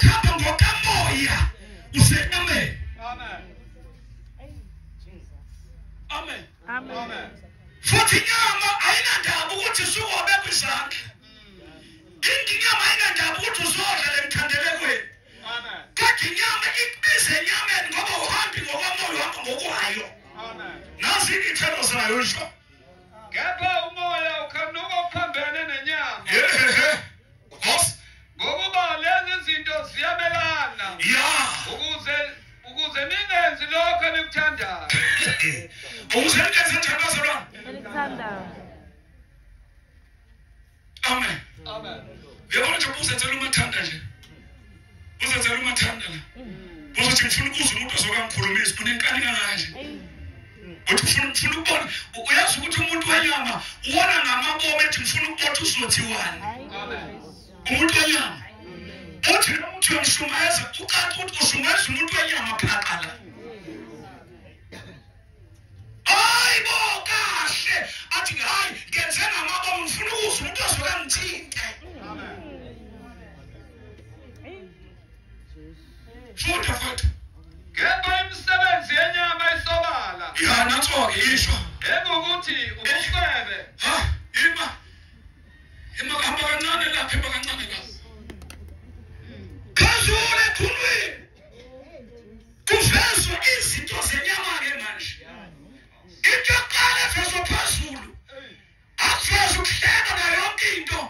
ukuhamba ngokamoya usenyameni. Amen. Amen. Amen. Futhi inyama ayinandaba ukuthi usukobekwa izandla. Inyama ayinandaba ukuthi uzodla lemthandelekweni. Amen. Kodwa inyama ikubiza enyameni ngoba uhambi ngokomoya, uhamba ngokwayo. Amen. Nazi iy'thelo zayo nje. Kepha umoya ukhanuka okuphambene nenyama. Yehehe. Ngokuba lezi zinto ziyamelana. Ukuze ningenzi lokho enikuthandayo. Ukuze ningenzi njani bazalwane? Enikuthandayo. Amen. Amen. Uyabona nje uzenzela umathanda nje. Uzenzela umathanda la. Uzothi ngifuna ukuzwa umuntu ozokangikhulumisa unenkani kangaka nje. Uthi ufuna ukubona, uyazi ukuthi umuntu wenyama uwona ngamabomu ethi ngifuna ukubona uzothiwani. Amen. Umuntu wenyama. Uthi lo muntu uyamshumayeza, ucaca ukuthi ushumayeza umuntu wenyama phaqala. Hayi bo kahle, athi hayi ngenze ngamabomu ngifuna ukuzwa umuntu ozokangithinte. Amen. Funda mfowethu. Kepha imisebenzi yenyama isobala. Ya natho-ke isho. Engukuthi ubufebe. Ha, ima. Ima hamba kancane lapha, ima kancane lapha. Phezulu ekhulwini. Kuvezwa izinto zenyama-ke manje. Into yokuqala evezwa phezulu. Akuvezwa ukuhleka nayo yonke into.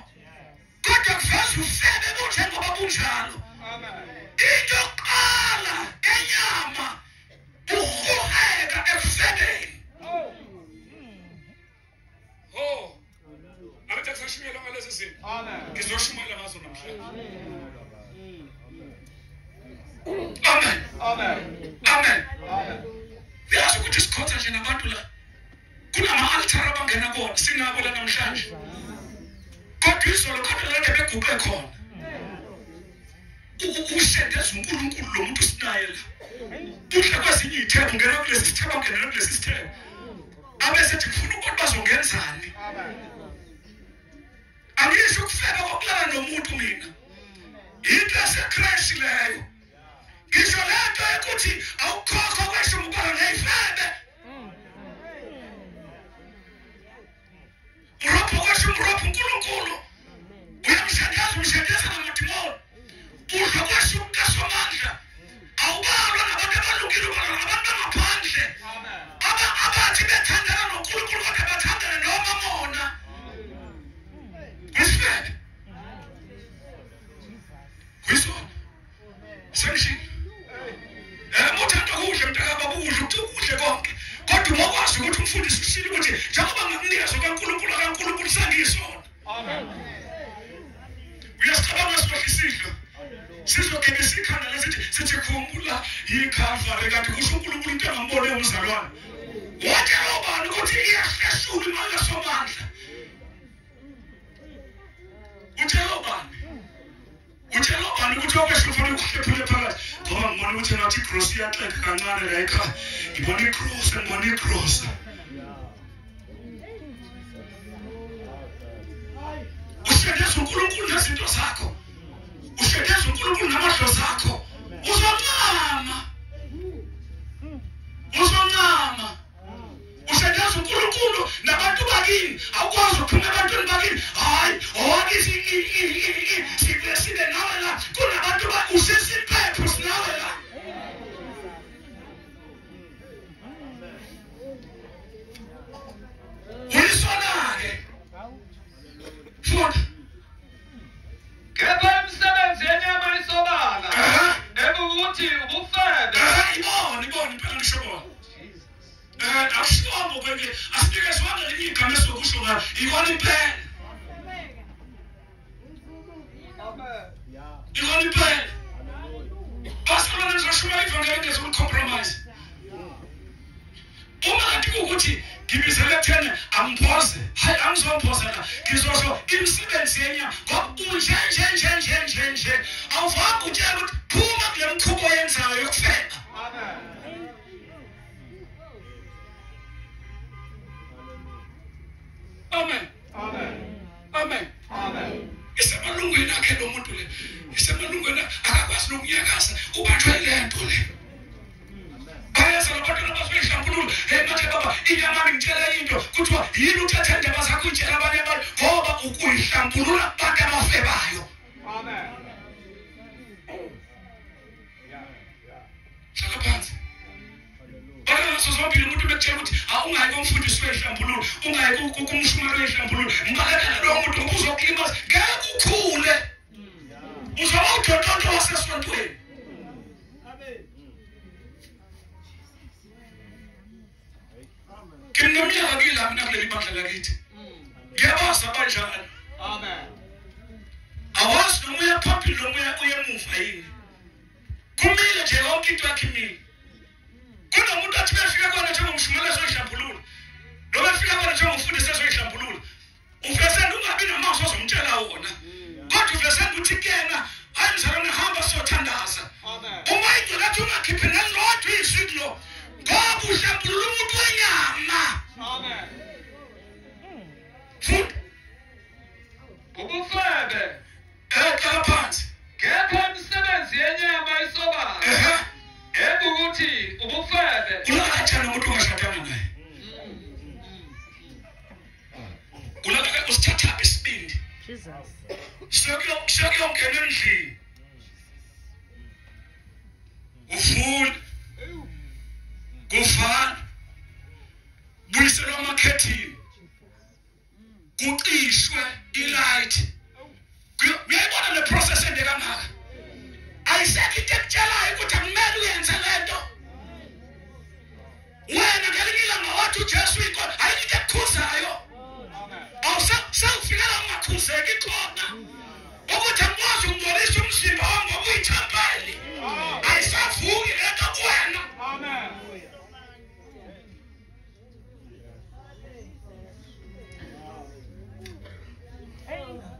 Kodwa kuvezwa ufebe bunjengoba bunjalo. Amen. Into yokuqala enyama ukuheka ekufebeni. Oh. Ngathi akusashunyelwa ngalezi zinto. Amen. Ngizoshumayela ngazo namhlanje. Amen. Amen. Amen. Amen. Uyazi ukuthi sikhotha nje nabantu la. Kunama-altara abangena kuwona singabo la namhlanje. Kodwa izolo khona la beguqe khona. Ushendeza uNkulunkulu lo muntu sinaye la. Udla kwezinye iy'thebo, ungena kulesi sithebo, ungena kulesi sithebo. Abe sethi ngifuna ukuthi bazongenzani. Amen. Angisho ukufeba kokulala nomuntu mina. Into yasekreshi leyo. Ngisho lento yokuthi awukhokho kwesho ubala neyifebe. Urobho kwesho umrobho uNkulunkulu. Uyamshendeza, umshendeza namadimoni. Udla kwesho kaSomandla. Awubalwa nabantu abalungile, ubalwa nabantu bangaphandle. Amen. Abathi bethandana noNkulunkulu kodwa bathandane noma mona. Isifebe. Kuyisona. Sengishilo. Uthanda ukudla mntakababa, ukudla ukuthi ukudle konke. Kodwa uma ukwazi ukuthi umfundisi ushilo ukuthi njengoba ngakunikeza kaNkulunkulu kaNkulunkulu sengiyisona. Amen. Uyasicabanga sidla isidlo. Sizogebisa ikhanda lesithi sithi khumbula iKalvari kanti kusho uNkulunkulu into angambone umzalwane. Watshela ubani ukuthi iyahleshula imali kaSomandla. Utshela ubani? Utshela ubani ukuthi okwesho ufanele ukuhlephule phakathi? Ngoba ngibona ukuthi ngathi igross iyaxega kancane la ekhaya. Ngibona igross, ngibona igross. Ushendeza uNkulunkulu nezinto zakho. Ushendeza uNkulunkulu namadlozi akho. Uzoncama. Uzoncama. Ushendeza uNkulunkulu nabantu bakini. Awukwazi ukuphuma ebantwini bakini. Hayi, owakithi sibe nawe la. Kunabantu usisiphepho sinawe la. Uyisona-ke. Funda. Kepha imisebenzi yenyama isobala. Engukuthi ubufebe. Ibona, ibona impela ngisho bona. Akushiwongo kwenye, asinikezwanga elinye igama esizokusho ngalo. Ikona impela. Amen. Ikona impela. Bazalwane ngizoshumayela ivangeli ngezokukhomprovise. Uma kanti kuwukuthi ngibizele ekutheni angiphoze, hayi angizophozela, ngizosho imisebenzi yenyama ngoba unje nje nje nje nje nje. Awuvanga utshela ukuthi phuma kule mkhuba oyenzayo yokufeba. Amen. Amen. Amen. Amen. Amen. Isemalungweni akhe lo muntu le. Isemalungweni akakwazi Yini uthatha indaba zakho utshela abanye abantu ngoba ukuyihlambulula abantu abafebayo. Amen. Hlala phansi. Bana umuntu bekutshela ukuthi ungayi komfundisi wehlambululo, ungayi kumshumayeli wehlambululo. Mbalekela lo muntu uzokulimaza, ngeke ukhule. Uzoba udododo wasesontweni. Amen. Ngineminyaka kila mina kuleli bandla lakithi. Ngiyabazi abanjalo. Amen. Awazi noma uya phambili noma uya emuva yini. Kumile nje yonke into yakhe imile. Kunomuntu athi befika kona njengomshumayeli ezoyihlambulula, noma efika kona njengomfundisi ezoyihlambulula, uvesele ungabi namazwi ozomtshela wona, kodwa uvesele uthi kuyena, hayi mzalwane, hamba siyothandaza. Uma ingcwele athi ungakhiphi nelilodwa izwi kulo, ngoba uhlambulula umuntu wenyama. Amen. Funda. Ubufebe. Hlala phansi. Kepha imisebenzi yenyama isobala. Ebukuthi ubufebe. Ulala kanjani umuntu ongashadanga naye? Ulala usithatha isibindi. Jesus. Sokuyongena endlini. Uvula. Kuvala. Buyiselwa amakhethini. Kucishwe ilight. Uyayibona le process ende kangaka. Ayisekho into ekutshelayo ukuthi akumele uyenze lento. Wena ngelinye ilanga wathi uJesu uyinkosi, ayikho into ekukhuzayo. Awusewufika la ungakhuzeki khona. Ukuthi angikwazi ukungcolisa umzimba wami ngoba uyithempeli. Ayisavuki lento kuwena. Amen.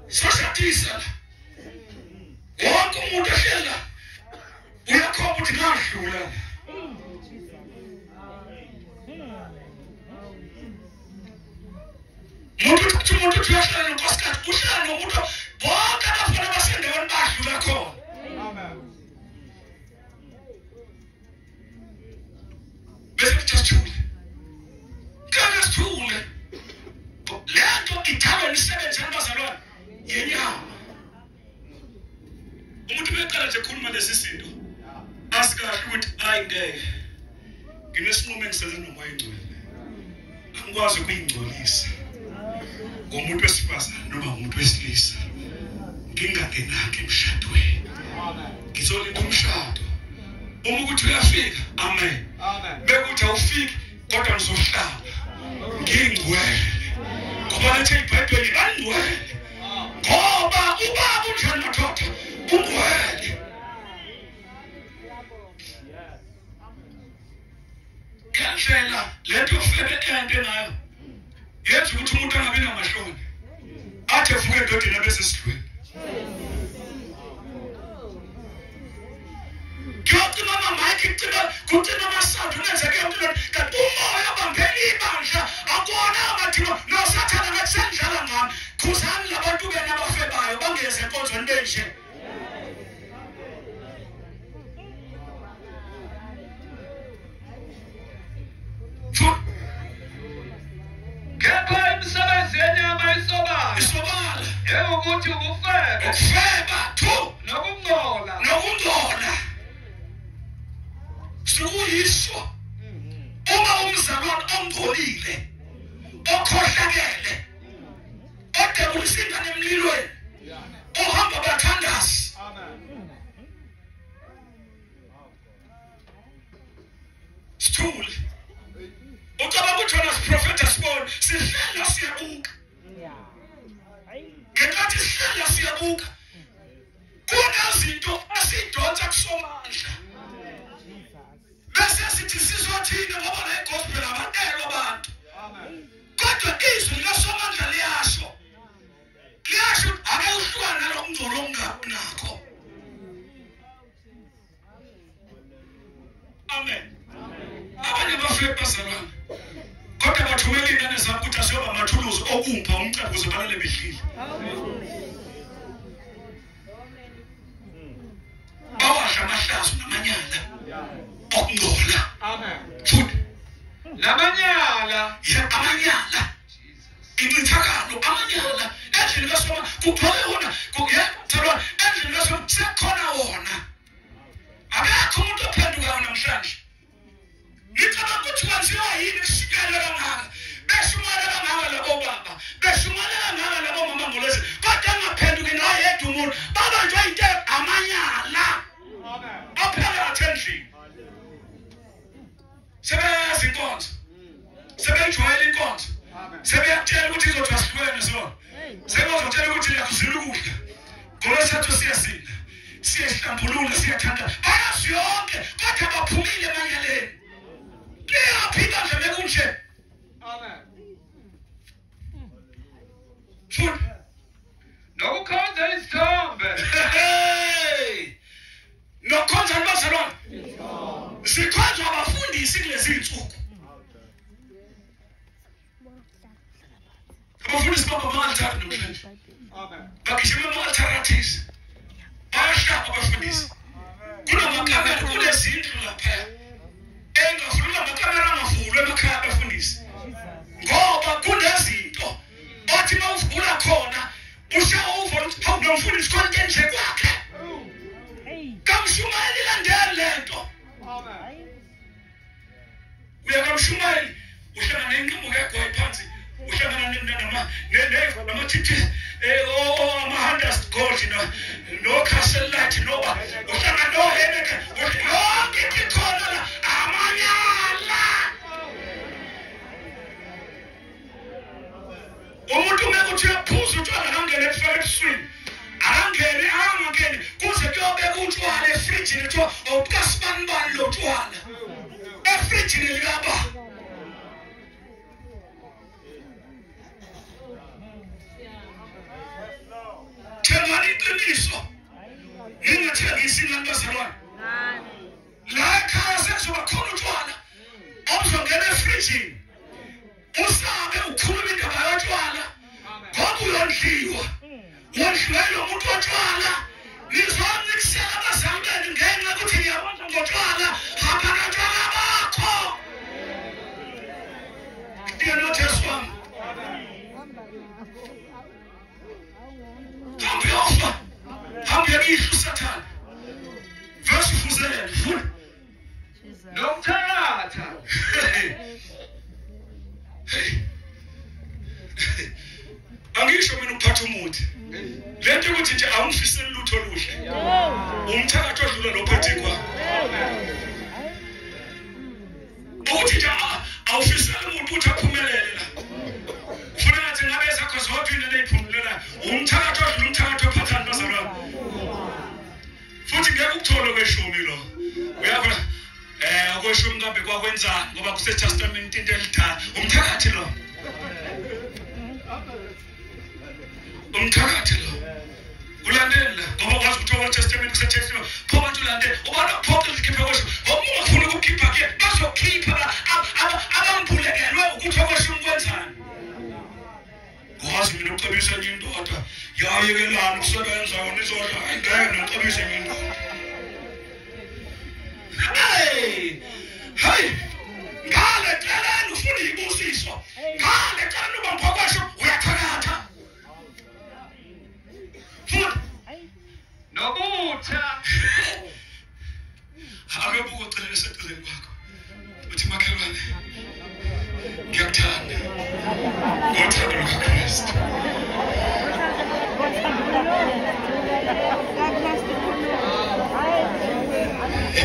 Soshadisa la. Wonke umuntu ehlela uyakhomba ukuthi ngadlula. Umuntu uthi uyahlala nonkosikazi, uhlala nomuntu bonke abafana basendaweni badlula khona. Amen. Bese kuthi sithule. Ngeke sithule. Le nto idalwa imisebenzi yabazalwane yenyama. Umuntu beqala nje khuluma lesi sinto, asikahle ukuthi hayi ngeke, nginesinqumo engisenze noMoya oNgcwele, angikwazi ukuyingcolisa ngomuntu wesifazane noma umuntu wesilisa ngingangenanga emshadweni. Ngizolinda umshado. Uma ukuthi uyafika, amen. Bekuthi awufiki kodwa ngizohlala ngingcwele, ngoba lethe iBhayibheli bangcwele, ngoba ubaba unjani madoda? Ungcwele. Ngendlela lento yofebe ende ngayo yenza ukuthi umuntu angabi namahloni, athi evuke endodeni abe sesidlweni. Kuyocima amamayikhi, kucima amasawundi, kungenzeka yonke into, kanti umoya obambele ibandla akuwona amadima noSathane ngathi sengidlala ngami. Khuzani labantu bena abafebayo bangeze enkonzweni benje. Kepha imisebenzi yenyama isobala. Isobala. Ewukuthi ubufebe. Ukufeba, two. Nokungcola. Nokungcola. Sukuyiswa. Uma umzalwane ongcolile, okhohlakele, odebulisa ingane emlilweni, ohamba bathandazi. Amen. Sithule. Ucabanga ukuthi wena siprofetha sibone, sihlala siyabuka. Ngenkathi sihlala siyabuka, kunezinto esidonsa kusomandla. Bese sithi sizothini ngoba le gospel abatelo abantu. Kodwa izwi likaSomandla liyasho. Liyasho ake uhlukane nalokungcola ongakunakho. Amen. Abanye bafike bazalwane, kodwa bathumela iy'ngane zabo ukuthi aziyoba amathuluzi okumpa umcebo ukuze balale bedlile. Bawadla amahlazo namanyala okungcola. Amen. Futhi Namanyala. Amanyala. Incithakalo, amanyala, endlini kaSoma kugcwele wona, kuyathalwa endlini kaSoma sekukhona wona. Akekho umuntu ophendukayo namhlanje. Ngicabanga ukuthi kwenziwa yini kushunyayelwa kangaka? Beshumayela kangaka labo baba, beshumayela kangaka labo mama ngolezi, kodwa angaphenduki noyedwa umuntu. Babanjwa into amanyala. Aphakathi endlini. Sebeyazi inkonzo. Sebeyijwayele inkonzo. Sebeyakutshela ukuthi izothiwa sihlukene sona. Sebezotshela ukuthi ngiyakuzila ukudla. Ngolwesithathu siyasinda. Siyahlambulula, siyathanda. Bayazi yonke, kodwa baphumile emanyaleni. Liyaphi ibandla bekunje? Amen. Funda. Nokukhonza izithombe. Hey! Nokukhonza bazalwane. Sikhonza abafundisi kulezi insuku. Abafundisi baba ama-altari namhlanje. Amen. Bagijima ama-altari athize. Bayahlaba abafundisi. Kunamakamera, kunezindlu lapha. Engavulwa amakamera angavulwa emakhaya abafundisi. Ngoba kunezinto othi uma uvula khona ushawa uva ukuthi hawu lo mfundisi khona into enje kwakhe. Kamshumayeli ilandele lento. Amen. Uya kamshumayeli uhlangana nenqamuka egwayi phansi, uhlangana namathithi ama-hundred gold no castle light noba uhlangana noheneke yonke into ikhona la amanyala. Umuntu uma kuthi uyaphuza utshwala akangene ekufaka ebuswini, akangene akangangeni kuze kuyobeka utshwala efrijini kuthiwa awukasibanibani lo tshwala efrijini likaba. Thengani iqiniso, ningathengisi ingane bazalwane. La ekhaya sekuzoba khona utshwala obuzongena efrijini, usabe ukhuluma indaba yotshwala ngoba uyondliwa. Wondliwa yilo muntu wotshwala. Nizoncikisela abazali benu ngenxa yokuthi niyabona ngotshwala, hamba notshwala bakho. Ndiye noJesu wami. Hamba uyofa, hamba uyakihla uSathane. Verse ufuzelele, funa. Nokuthakatha. Angisho mina ukuphatha umuthi. Lento ukuthi nje awungifiseli lutho oluhle. Umthakathi odlula lo phathi kwakho. Ukuthi nje awufiseli umuntu ukuthi aphumelele la. Ufuna ngathi ngabe zakho zodwa into eziphumelelayo. Umthakathi odlula umthakathi ophathani bazalwane. Futhi ngeke ukuthole kweshumi lo. Uyabona okweshumi kambe kwakwenzani ngoba kuse testament into elidala. Umthakathi lo. Umthakathi lo. Ulandela ngoba wazi ukuthi owa testament kusetshenziswa. Pho abantu ulandela ubona phoqa ikhiphe kweshumi. Ngoba ungafuni ukukhipha ke bazokhipha abambulekelwe ukuthi okweshumi kwenzani. Wazi mina ucebisa enye indoda yayekelana ukusebenza wona izodla ngeke ngicebise enye indoda. Hey! Hey! Ngale celeni ufuna ibusiso. Ngale celeni uba mphokwesho uyathakatha. Futhi Nobutha. Ake buka ucelele eseceleni kwakho. Uthi makhelwane ngiyakuthanda ngothando lukaKristu.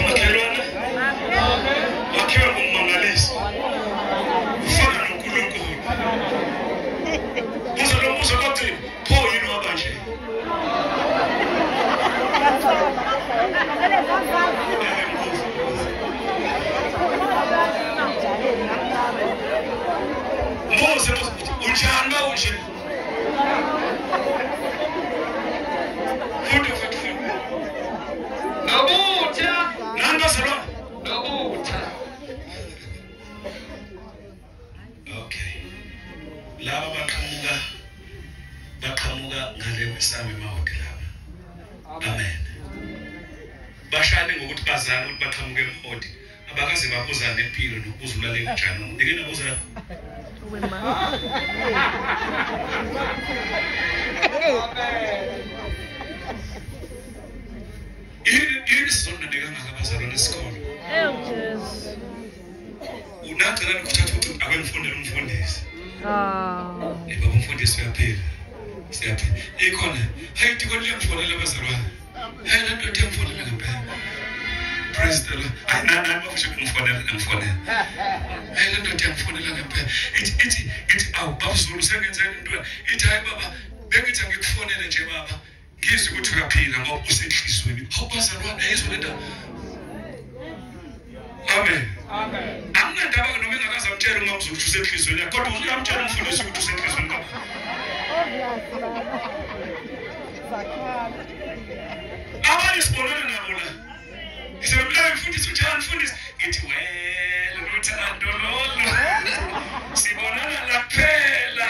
Makhelwane wakhiwe ngummangaliso, ufana noNkulunkulu. Buza lo mbuzo kokugcina, pho yini waba nje? Mbuze unjani ba unje? Futhi futhi futhi. Nobutha. Nani bazalwane? Nobutha. Okay. Laba baqhamuka ngale kwesami emahodi laba. Amen. Bashane ngokuthi bazana ukuthi baqhamuke emahodi. Abakaze babuzane impilo nokubuza ulale kanjani. Ngike nabuzana. Yini sizondane kangaka abazalwane esikolo? Jesu. Unagcina ukuthatha ukuthi ake ngifundele umfundisi. Baba umfundisi uyaphila. Siyaphila. Ikhona. Hayi dikoni liyamfonela abazalwane. Hayi le nto iyamfonela ngempela. Praise the Lord. Hayi nani bafishe kumfonela ngimfonela. Hayi le nto iyamfonela ngempela. Ithi awu babuzulu sengenzeni into. Ithi hayi baba bengithi angikufonele nje baba. Ngizwe ukuthi uyaphila ngoba usenhlizweni. Hawu bazalwane ayizwa le ndaba. Amen. Amen. Anginandaba noma engakaze amtshele umamzulu ukuthi usenhlizweni yakhe, kodwa uyamtshela umfundisi ukuthi usenhlizweni kababa. Abanye sibonana nabo la. Ngisemla mfundisi uthani mfundisi ngithi wena luthando lolo. Sibonana la kuphela.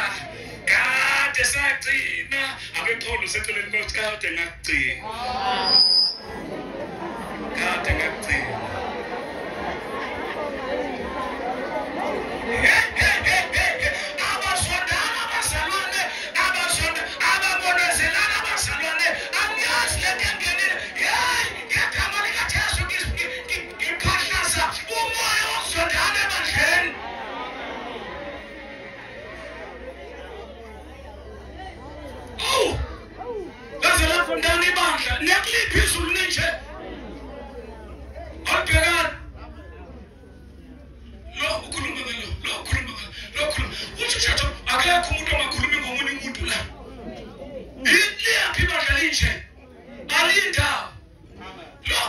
Kade sagcina abekhona useceleni Nkosi kade ngakugcina. Kade ngakugcina. Abazondana abazalwane, abazonda ababonezelana abazalwane. Angiyazi le nto engenile. Yeyi, ngegama likaJesu ngiphahlaza umoya wokuzondana ebandleni. Awu, laze lafundana ibandla. Niyakuliphi izulu ninje? Olubhekani. Lo ukhuluma ngalo, lo ukhuluma ngalo, lo ukhuluma. Uthi ushatho akekho umuntu ongakhulumi ngomunye umuntu la. Liyaphi ibandla linje? Alindawo. Lo,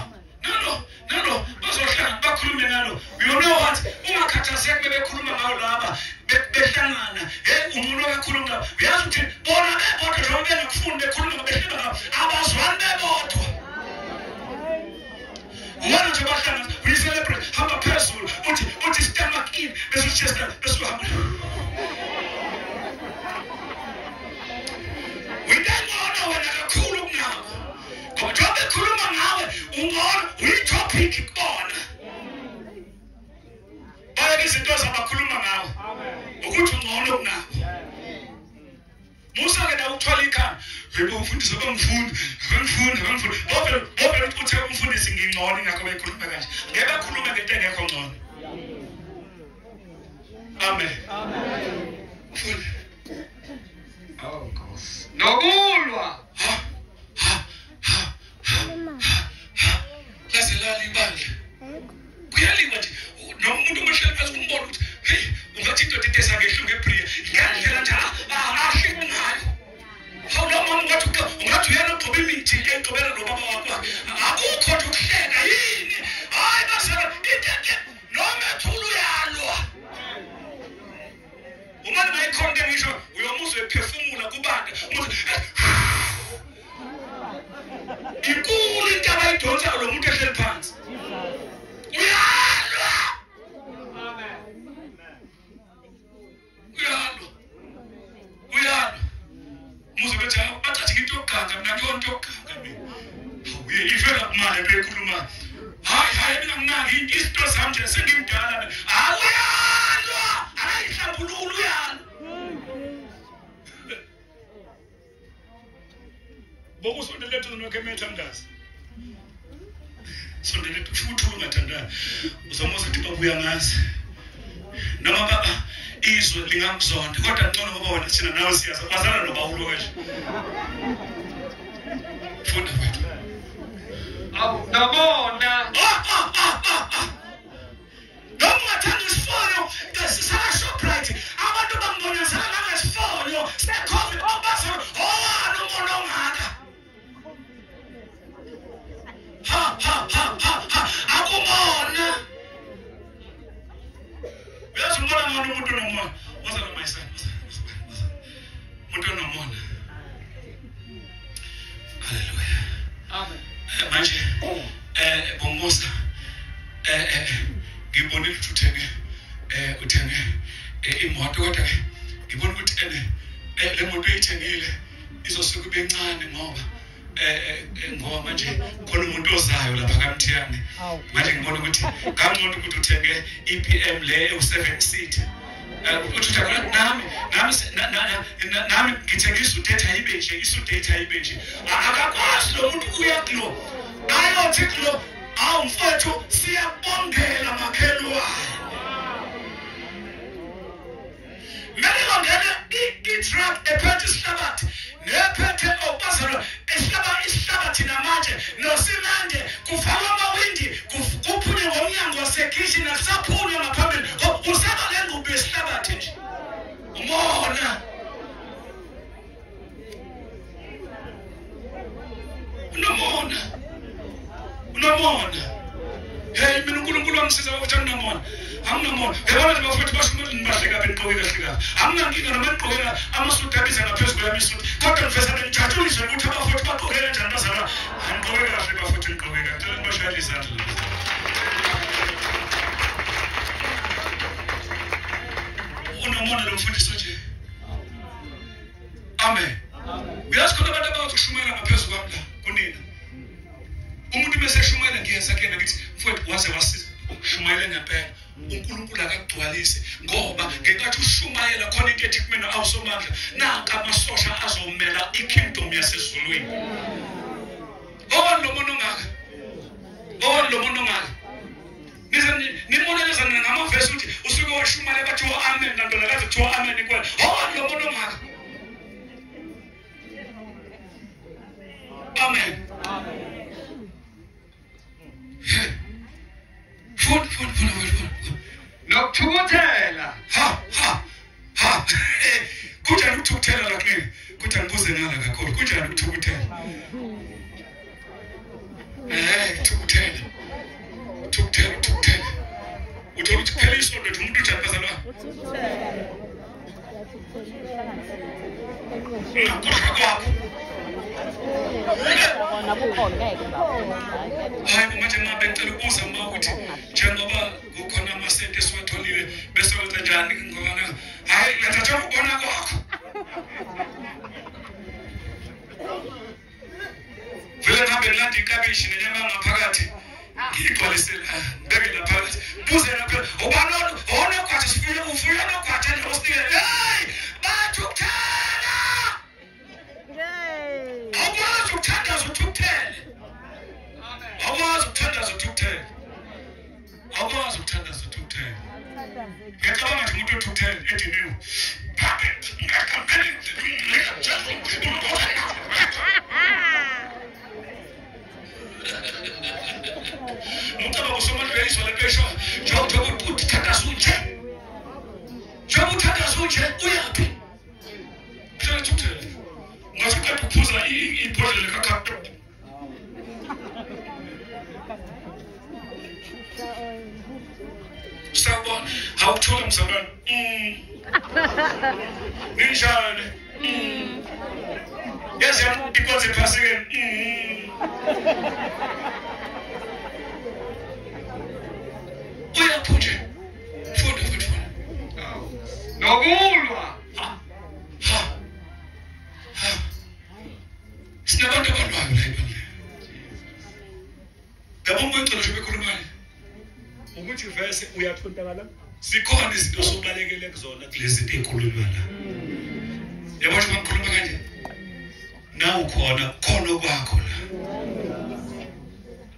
nalo, nalo bazohlangana bakhulume nalo. You know what? Ungakhathazeki bebekhuluma ngawo laba behlangana. Hey, umuntu okakhuluma ngabo. Uyazi ukuthi bona bebodwa njengoba bengakufuni bekhuluma behleba ngabo. Abazwani bebodwa. Ubona nje bahlangana, we celebrate, hamba phezulu, uthi stomach in, bese chest bese uhamba. Uyingcono wena kakhulu kunabo. Ngoba njengoba bekhuluma ngawe, ungcono, uyi-topic kubona. Bayeke izinto zabakhuluma ngawe. Ukuthi ungcono kunabo. Musa ke nawe ukuthwala ikhanda. Yebo umfundisi abangifuni, abangifuni, abangifuni. Bobele uthe umfundisi ngingcono ingakho bekhuluma kanje. Ngeke bakhulume ngento engekho ngcono. Amen. Amen. Mfundi. Oh Nkosi. Nokulwa. Ha ha ha ha ha. Laze lali ibandla. Kuyaliwa nje. Noma umuntu omahleli phansi kumbona ukuthi hey ungathi indoda into esangehlungu eBria. Ngendlela nje ahleke ngayo. Hawu lo mama ungathi uyena ogcoba imithi egcobela lo baba wakho. Akukho nje ukuhleka yini? Hayi bazalwane into noma ethula uyalwa. Uma ningayikhona into engisho uyomuzwa ephefumula kubanda. Umuntu inkulu into abayidonsayo lo muntu ehleli phansi. Uyalwa. Uyalwa. Uyalwa. Muze bethi bathathe into yokuganga mina kuyona into yokuganga mina. Uye ifela kumali bekhuluma. Hayi hayi mina nginaki izinto zami nje sengimdala mina. Awuyalwa. Akayihlambulula uyalwa. Bokusondela eduze nokho emethandaza. Sondela futhi ungathandani. Uzomuza ukuthi babuya ngazi. Noma baba izwe lingakuzonda kodwa ngcono ngoba wena thina nawe siyazi bazana nobawulo kanje. Funda wethu. Awu nabona. Noma ungathanda isifonyo sisaka Shoprite abantu bangibonazana ngesifonyo se-COVID obasa owani umona ongaka. Ha ha ha ha ha akumona. Uyazi umbona ngani umuntu onomona? Woza nomayisana, woza. Umuntu onomona. Hallelujah. Amen. Manje bongosa ngibonile ukuthi uthenge uthenge imoto kodwa ke ngibona ukuthi le moto uyithengile izosuka ibe ncane ngoba ngoba manje khona umuntu ozayo lapha kaMthiyane. Manje ngibona ukuthi kangcono ukuthi uthenge iPM le ewu7 seat. Nami ngithenga isudate ayibe nje, isudate ayibe nje. Akakwazi lo muntu uya kulo. Ayothi kulo, awu mfowethu siyabongela makhelwane. Mele ngene i-truck ephethe isihlabathi nephethe okubazalwa isihlabathi namanje nosimanje kufakwa amawindi kuphunywe ngomnyango wasekhishini akusaphunywa ngaphambili kusaba le ngubo yesihlabathi nje. Umona. Unomona. Unomona. Hey mina uNkulunkulu wangisiza ukuthi anginomona. Anginomona. Yabona nje bafowethu basho ukuthi nibahle kabi niqoke kahle kabi. Anginankinga noma niqokela amasudu abiza ngaphezulu kwami isudu. Kodwa ngifesa ngijabuliswe ukuthi abafowethu baqoke kanjani bazalwa. Aniqoke kahle bafowethu niqoke kahle. Cela nibashayele izandla. Unomona lo mfundisi nje. Amen. Uyazi khona abantu abathi ukushumayela ngaphezulu kwami la kunina. Umuntu bese eshumayela ngiyeza kuyena ngithi mfowethu waze wasiza ushumayele ngempela. uNkulunkulu akakugcwalise ngoba ngenkathi ushumayela khona into ethi kumina awusomandla nanka amasosha azomela ikingdom yasezulwini. Owani lo muntu ongaka? Owani lo muntu ongaka? Nimoneleza ngamavesi ukuthi usuke washumayela bathiwa amen nantona kaze kuthiwa amen kwena. Owani lo muntu ongaka? Amen. Funda. Nokuthukuthela. Ha. Kunjani ukuthukuthela la kimi? Kunjani ngibuze ngala kakhulu? Kunjani ukuthukuthela? Thukuthela. Thukuthela. Uthola ukuthi kuphela isonto nje umuntu unjani bazalwane? Ngakudla kwakho. Hayi manje ngabe ngicela ukubuza uma ukuthi njengoba kukhona amasenti esiwatholile bese wenza njani ngoba hayi ngathatha ukubona kwakho. Vele ngihambe ngilanda ikabishi nenyama ngaphakathi ngiyigcwalise la ngibeke la phakathi buze lapha ubani onogwaja sifuye ufuye onogwaja nje osinike hey bathukuthela. Awukwazi ukuthandaza uthukuthele. Awukwazi ukuthandaza uthukuthele. Awukwazi ukuthandaza uthukuthele. Ngiyacabanga nje umuntu othukuthele ediniwe. Ngicabanga usomandla izwa lento esho njengoba uthandaza unje. Njengoba uthandaza unje uyaphi? Phela uthukuthele. Ngathi uqeda ukuphuza ibhodlela likakhaphi. Sawubona, awukuthola mzalwane. Ninjani? Yazi inkonzo ephasikeni. Uyaphi nje? Funda. Nokulwa. Ha. Sinabantu abalwayo la ebandleni. Yabona ngicela nje bekhuluma ukuthi vese uyathontakala sikhona izinto sobalekele kuzona kulezi zinto ezikhulunywa la. Yabona nje ngikhuluma kanje nawu khona khona kwakho la.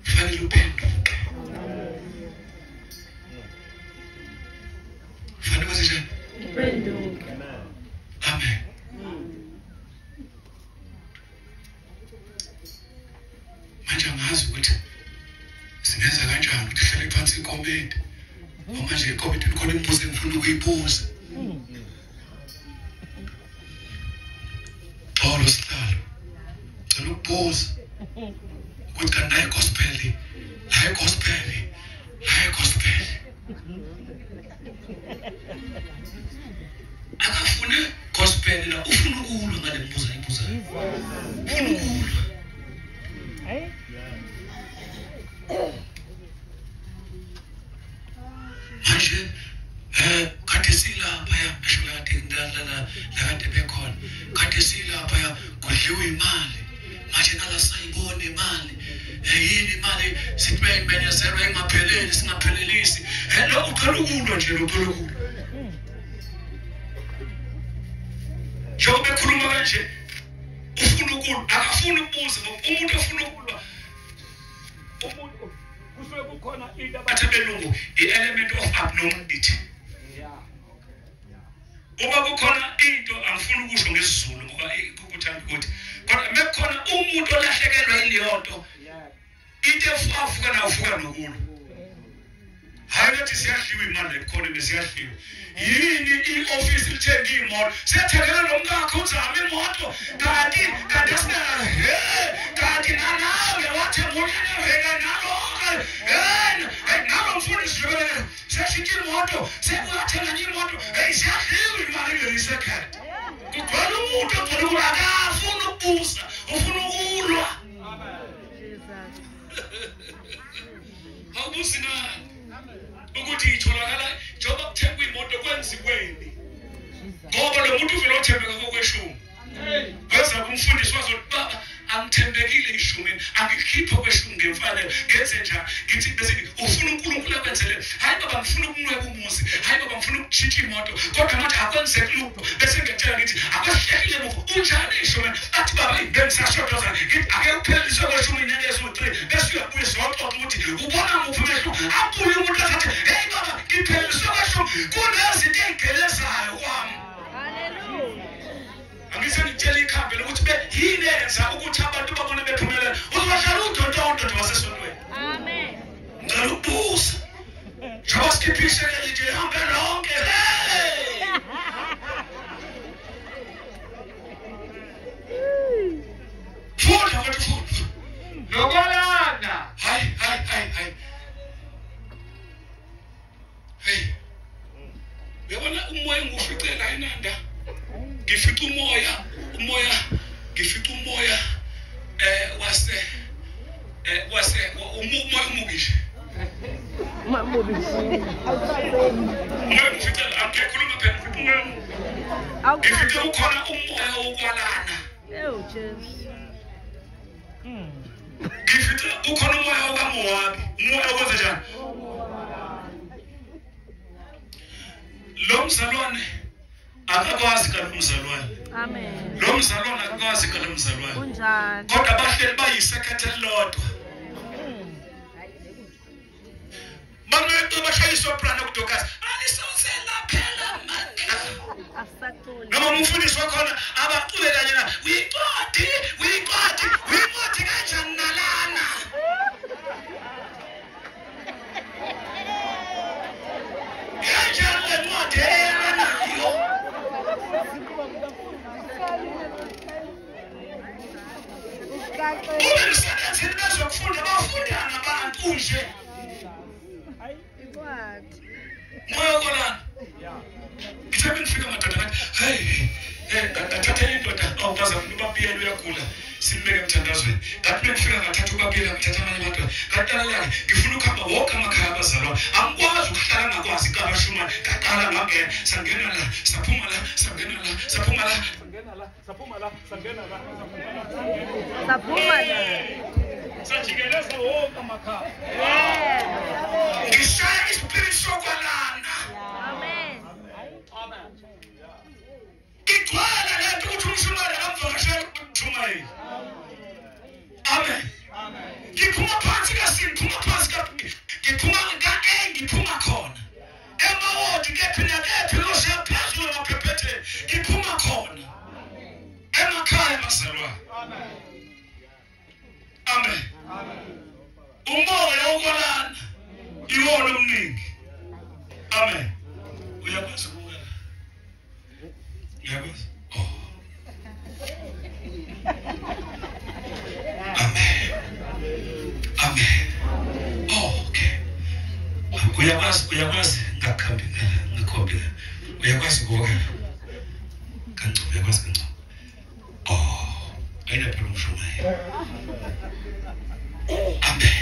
Kufanele uphenduke. Kufanele kwenze njani? Uphenduke. Amen. Manje angazi ukuthi singenza kanjani ukuthi hlale phansi ikomiti. Manje ikomiti likhona imibuzo engifuna ukuyibuza. Xolo sihlalo. Ngicela ukubuza ukuthi kanti la gospel, la gospel, la gospel. Akafune gospel la ufuna ukulwa ngale mibuzo ayibuzayo. Ufuna ukulwa. Manje kade silapha ya ngisho la kade bekhona kade silapha ya kudliwa imali manje nala sayibona imali yini imali sithi bayimenyezelwe engapheleli singaphelelisi lo uqala ukulwa nje lo uqala ukulwa. Njengoba ekhuluma kanje ufuna ukulwa, akafuni ukubuza ngoba umuntu ofuna ukulwa umuntu kusuke kukhona into abathi abelungu i-element of abnormality. Uma kukhona into angifuni ukusho ngesiZulu ngoba kukuthanda ukuthi kodwa mekukhona umuntu olahlekelwa yileyo nto into efuka navuka nokulwa. Hayi nathi siyadliwa imali ekhona besiyadliwa. Yini i-office lithenga imoto siyathengela nomkakho uzame imoto kanti kanti asinayo kanti nanawe wathenga unyana wena nalo nalo mfundisi siyashintsha imoto sekuyathenga imoto hey siyadliwa imali ngelisekhaya. Kugcwele umuntu ogcwele ukuba akafuni ukubusa ufuna ukulwa. Awubusi ngani ukuthi itholakala njengoba kuthengwa imoto kwenziweni ngoba lo muntu uvele othembeka kokweshumi weza kumfundisi wazothi baba angithembekile ishumini angikhiphe kweshumi ngemfanelo ngenze njani ngithi bese ufuna uNkulunkulu akwenzele. Hayi baba ngifuna ukunweba umuzi, hayi baba ngifuna ukutshintsha imoto kodwa manje akwenzeki lutho bese ngiyatshela ngithi akwehlekile muva unjani ishumini athi baba bengisashodoza ngithi ake uphelelise kweshumi inyanga eziwu-3 bese uyabuya sizoxoxa ukuthi ubona muphi umehluko. Abuye umuntu athi hey baba ngiphelelise kweshumi kunezinto ey'gelezayo kwami. Angise ngitshela ikhambi lokuthi yini eyenza ukuthi abantu babone bephumelela uzobahlala udonto wasesontweni. Amen. Ngicela ukubuza njengoba sikhiphe ishekeli nje hambe lonke. Funda kodwa funda. Nokwalana. Hayi hayi hayi hayi. Hey. Uyabona umoya engiwuficela eNanda. Ngifica umoya, ngifica umoya wase umoya omubi nje. Mamubi. Umoya ngificela angikhuluma phela ngifica umoya omubi. Ngifica ukhona umoya wokwalana. Oh Jesu. Ngifica ukhona umoya okaMowabi, umoya okwenza njani? Lo mzalwane akakwazi kalo mzalwane. Amen. Lo mzalwane akakwazi kalo mzalwane. Kunjani? Kodwa bahleli bayisekhethe elilodwa. Bantu bashaya isoprano kuDokas. Alisozela phela mandla. Asaculi. Noma umfundisi wakhona abacule kanye na uyincwadi, uyincwadi, uyincwadi kanjani nalana? Kanjani le ncwadi eyanayo? Kube emsebenzini bezokufunda bafunda nabantu nje. Moya kolana. Ngithe bengifika madoda ngathi hey ngathatha indoda awukaza ubabiyela uyagula simbeke emthandazweni. Ngathi bengifika ngathatha ubabiyela ngathatha amanye amadoda ngathi lalela ngifuna ukuhamba wonke amakhaya abazalwane angikwazi ukuhlala ngakwazi kabashumane. Ngaqala ngangena sangena la saphuma la sangena la saphuma la sangena la saphuma la sangena la saphuma la sajikeleza wonke amakhaya. Ngishaya ispirit sokwalana. Amen. Amen. Igcwele lento ukuthi umshumayeli akamvakashela ukushumayela. Amen. Ngiphuma phansi ka-C, ngiphuma phansi ka-B, ngiphuma ka-A, ngiphuma khona. Emawodi kephi nakephi loshiya phezulu emaphephetheni, ngiphuma khona. Emakhaya bazalwane. Amen. Umoya wokwalana iwona omningi. Amen. Uyakwazi ukubukela? Uyakwazi? Oh. Amen. Amen. Oh, okay. Uyakwazi, uyakwazi ngakhambi ngakhombela. Uyakwazi ukubukela? Kancane, uyakwazi kancane. Oh, ayinaphela umshumayeli. Amen.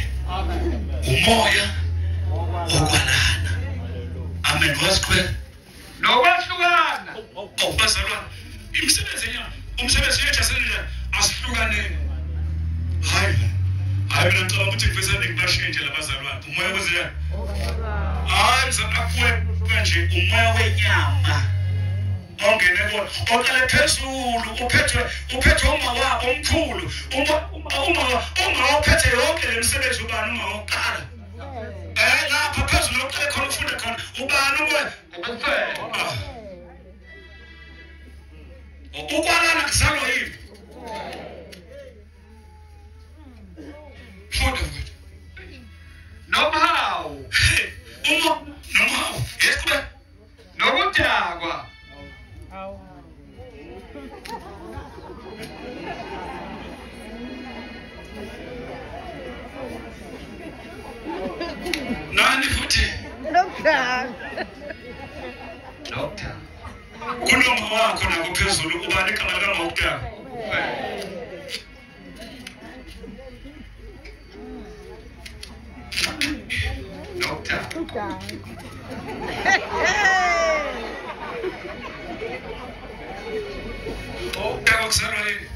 Umoya wokwalana. Amen. Wasiqhubeka. Nokwahlukana. Oh, bazalwane, imisebenzi yenyama, umsebenzi wethu asenjani? Asihlukaneni. Hayi. Hayi mina ngicabanga ukuthi ngivesane ngibashintshe labazalwane. Umoya wenzeni? Hayi mzalwane akuwe kanje umoya wenyama. Ongene kona oqale phezulu uphethwe uma wabo omkhulu uma ophethe yonke lemisebenzi ubani uma wokuqala lapha phezulu oqale khona ufunda khona ubani umoya ukwalana kuzalwa yini funda mfowethu nomhawu uma nomhawu yes kube nokudakwa nani futhi Doctor kunoma wakho nako phezulu ubani igama likamawukudakwa Doctor ukudakwa kuzalwa yini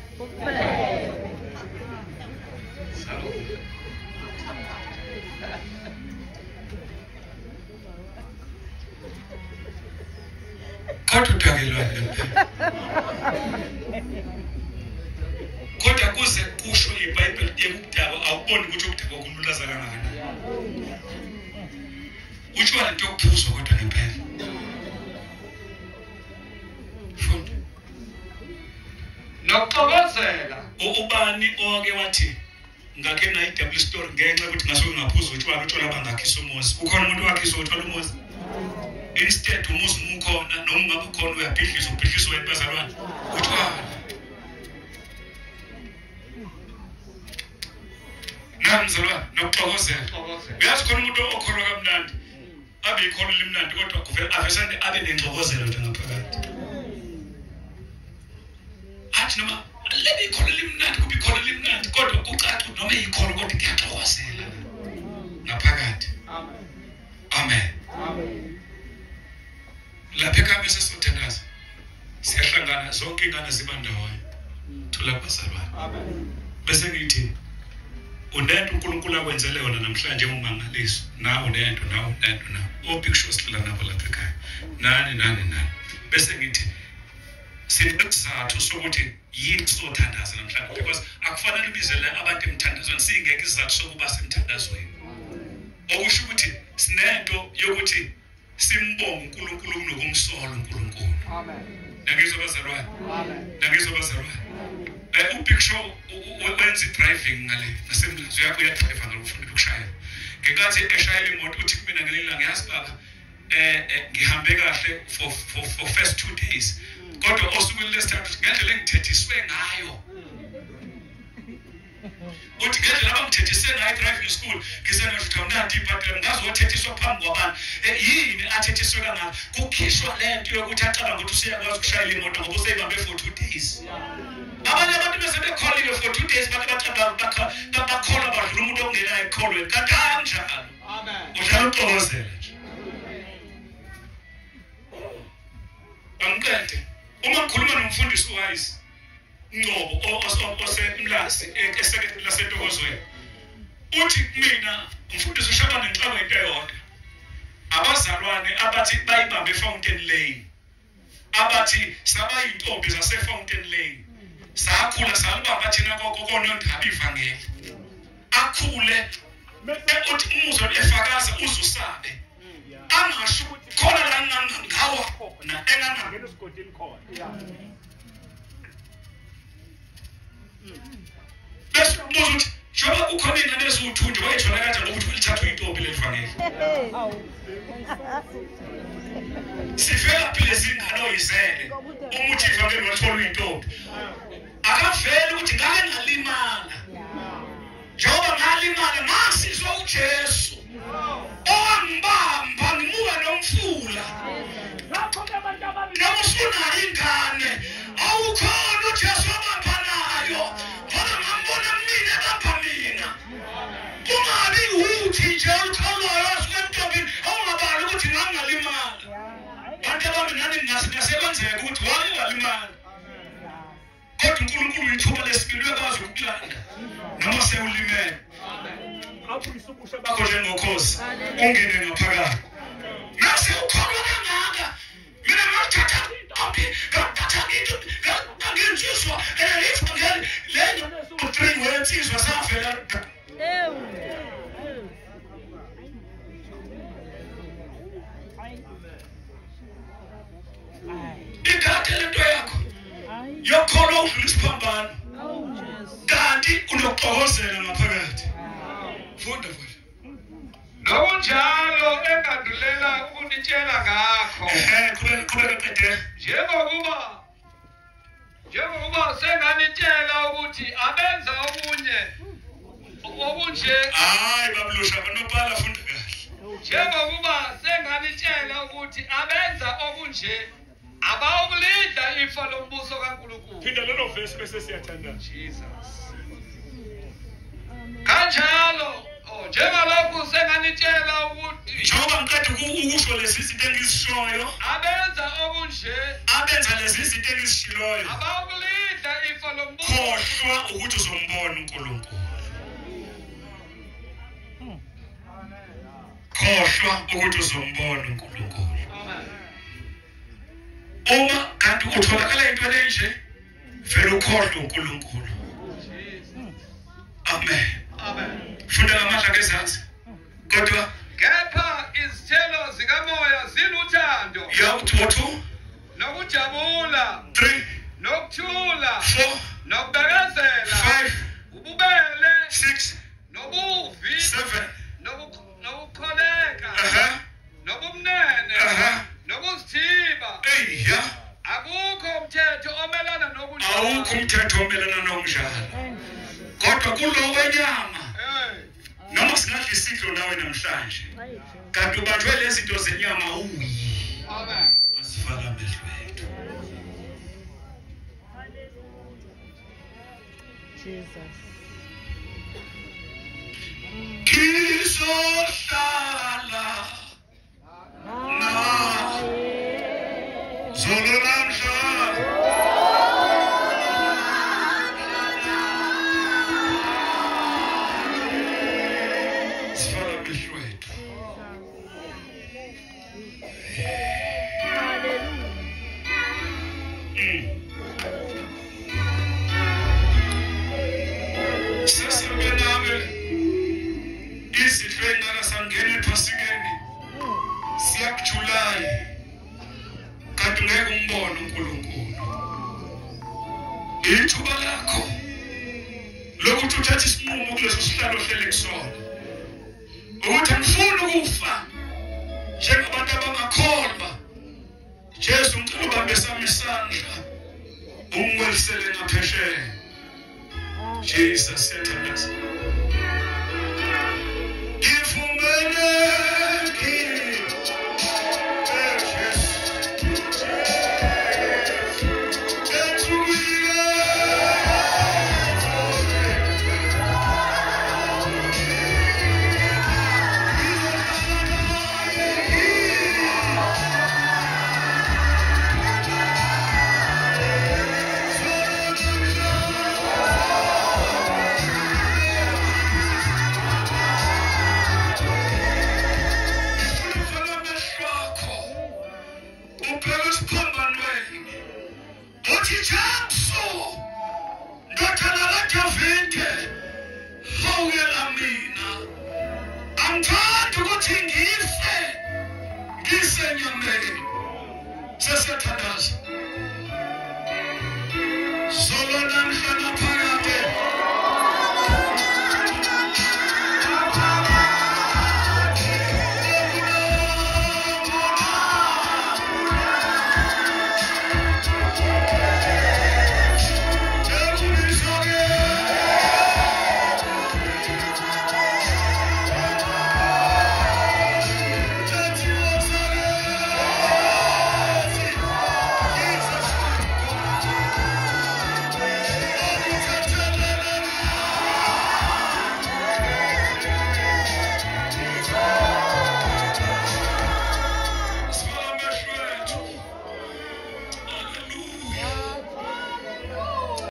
kodwa udakelwane kodwa kuze kusho iBhayibheli yekudakwa awuboni ukuthi ukudakwa kumlulaza kangakanani utshwala into yokuphuzwa kodwa ngempela funda nokuxokozela ubani owake wathi ngakhe nayi-double story ngenxa yokuthi ngasuke ngaphuza utshwala utshwala bangakhisa umuzi ukhona umuntu owakhisa utshwala umuzi instead umuzi umukhona noma ungabe ukhona uyabhidlizwa ubhidlizwa wena bazalwane utshwala nami mzalwane nokuxokozela uyazi khona umuntu okholwa kamnandi abe ikholwa limnandi kodwa avesane abe nengxokozelo nje ngaphakathi athi noma lebe ikholwa limnandi kube ikholwa limnandi kodwa kucaca ukuthi noma ikholwa kodwa kuyaxokozela ngaphakathi amen lapha ekhaya bese sothandaza siyahlangana zonke ingane ziba ndawonye thola kubazalwane bese ngithi unento uNkulunkulu akwenzele yona namhlanje umangaliso nawe unento nawe unento nawe obig show sihlala nabo lapha ekhaya nani nani nani bese ngithi sinesizathu sokuthi yini sothandaza namhlanje because akufanele ubizele abantu emthandazweni singeke isizathu sokuba semthandazweni okusho ukuthi sinento yokuthi simbonge uNkulunkulu kunokumsola uNkulunkulu amen nangizwa bazalwane amen nangizwa bazalwane uBig Show wenza driving ngale nasemlazi uyakho uyadrive ngalo ufuna ukushayela ngenkathi eshayela imoto uthi kumina ngelinye ilanga yazi baba ngihambe kahle for first 2 days kodwa osukwini lesithathu ngendlela engithethiswe ngayo uthi ngendlela abangithethise ngayo driving school ngisengasho ukuthi awunanto ibhadela ngazothethiswa phambi kwabantu yini athethiswe kangaka kukhishwa lento yokuthi acabanga ukuthi useyakwazi ukushayela imoto ngoba useyibambe for 2 days abanye abantu bese bekholiwe for 2 days bantu bakholwa badlula umuntu ongenayo ekholweni kanti kanjalo udlala uxokozela nje angiqede uma ngikhuluma nomfundisi uWise Ngcobo osemlazi esekretary lasentokozweni uthi kumina umfundisi uShabane ngixakwe into eyodwa abazalwane abathi bayibambe eFountain Lane abathi sabayintombi zaseFountain Lane sakhula salibamba thina konondaba ivangeli akhule uthi umuzwa efakaza uzusabe angasho ukuthi khona la ngangawa khona engangangena esigodini khona bese umbuzo ukuthi njengoba kukhona iy'ngane eziwu-2 wayethola kanjani ukuthi lithathwe intombi leli vangeli sivelaphi lezi ngane oyizele uma uthi ivangeli wathola uyintombi akaveli ukuthi ngake ngalimala njengoba ngalimala ngasizwa uJesu owangibamba ngimuka nomfula noma usunayo ingane awukhona uJesu obamba nayo ngoba ngambona mina ebamba mina kungabi uthi nje olukholwayo wasuka entombini awungabali ukuthi ngangalimala bantu abami nani ngasekwenzeka ukuthi wake walimala kodwa uNkulunkulu ithuba lesibili uyakwazi ukukulanda noma sewulimele abuyise ubusha bakho njengokhozi ungene ngaphakathi nase ukholwa kangaka mina ngathatha intombi Insizwa ivangeli le 3 wensizwa safela. Ikade lento yakho yokholwa udlula isiphambano kanti unokuxokozela ngaphakathi. Funda futhi. Nokunjalo engandulela ukunitshela ngakho. Qhubeka qede. Njengokuba senganitshela ukuthi abenza okunye okunje. Hayi babulusha banobhala funda kahle. Njengokuba senganitshela ukuthi abenza okunje abawukulidla ifa lombuso kaNkulunkulu. Phinda lelo verse bese siyathandaza. Jesus. Kanjalo njengalokhu senganitshela ukuthi njengoba ngiqeda ukusho lezi zinto engizishoyo, abenza okunje, abenza lezi zinto engizishiloyo abawukulidla ifa lombuso. Khohlwa ukuthi uzombona uNkulunkulu. Khohlwa ukuthi uzombona uNkulunkulu. Uma kanti utholakala into enje, vele ukhohlwe uNkulunkulu. Amen. Amen. Funda ngamandla ngezansi. Kodwa kepha izithelo zikamoya ziluthando, 2, nokujabula, 3, nokuthula, 4, nokubekezela, 5, ububele, 6, nobuvi, 7, nokukholeka, nobumnene, nokuzithiba. Akukho umthetho omelana nokunjalo. Awukho umthetho omelana nokunjalo. Kodwa kulo wenyama, noma singadla isidlo nawe namhlanje, kanti ubanjwe lezi zinto zenyama uyi. Amen. Asifaka amehlo ethu. Jesus. Ngizohlala naye zolo namhlanje. Sifaka amehlo ethu. Sesibename izidlo engaka sangena ephasikeni siyakuJulayi kanti ngeke umbone uNkulunkulu. Ithuba lakho lokuthi uthathe isinqumo kuleso sihlalo ohlele kusona, ukuthi angifuni ukufa njengabantu abangakholwa. Jesu ngicela ubambe sami isandla ungiwelisele ngaphesheya. Jesus siyathandaza. Sesiyathandaza. Solo namhla.